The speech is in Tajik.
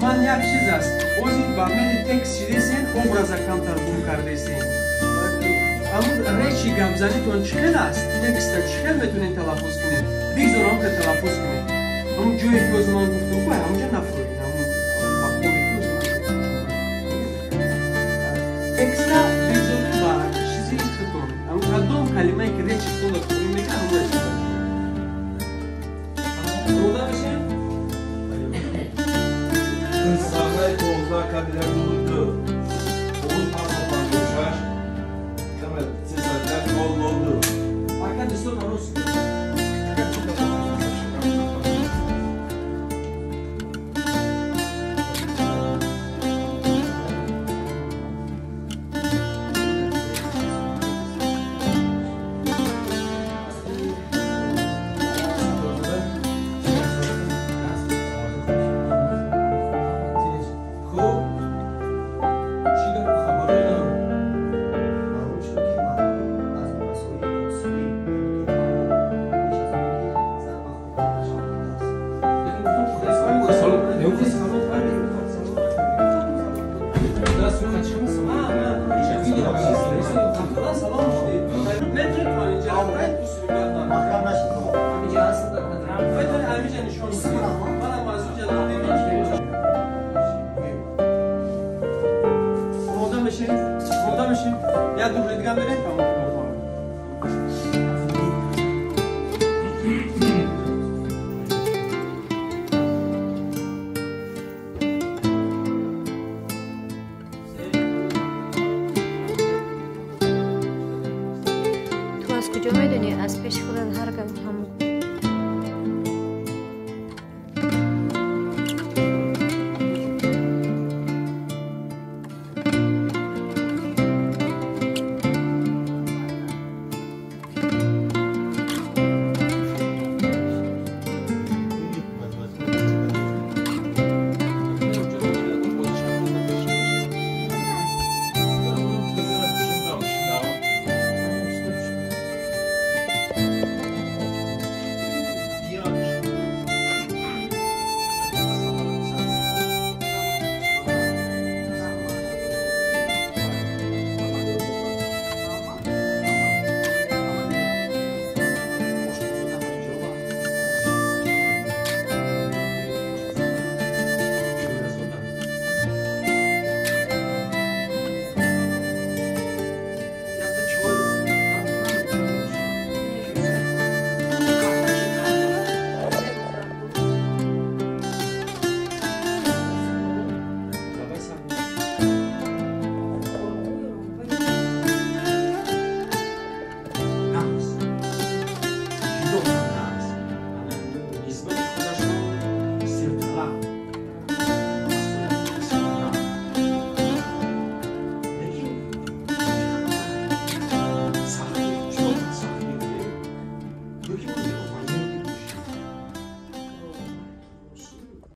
Ман як чиз аст. Ози ба мени текст шидесен, образа камтар гум кардесен. Аммо речи гапзанитон чӣ хел аст? Текста чӣ хел метавонед талаффуз кунед? Бигзор он ки талаффуз кунед. Ҳамон ҷое ки ози ман гуфтам, ку ҳамонҷо нафуред. Ҳамон ба хоби ки ози ман текста бигзор ба чизи худтон. Ҳамон кадом калимае ки речи худтонро қабул мекунад, ҳамонро истифода кунед. Омода мешавем? Саҳнаи 15 кабина 2. 556 301 002. Ака дӯстон рост. Ту аз куҷо медонӣ? Аз пеши худат ҳар гап ҳам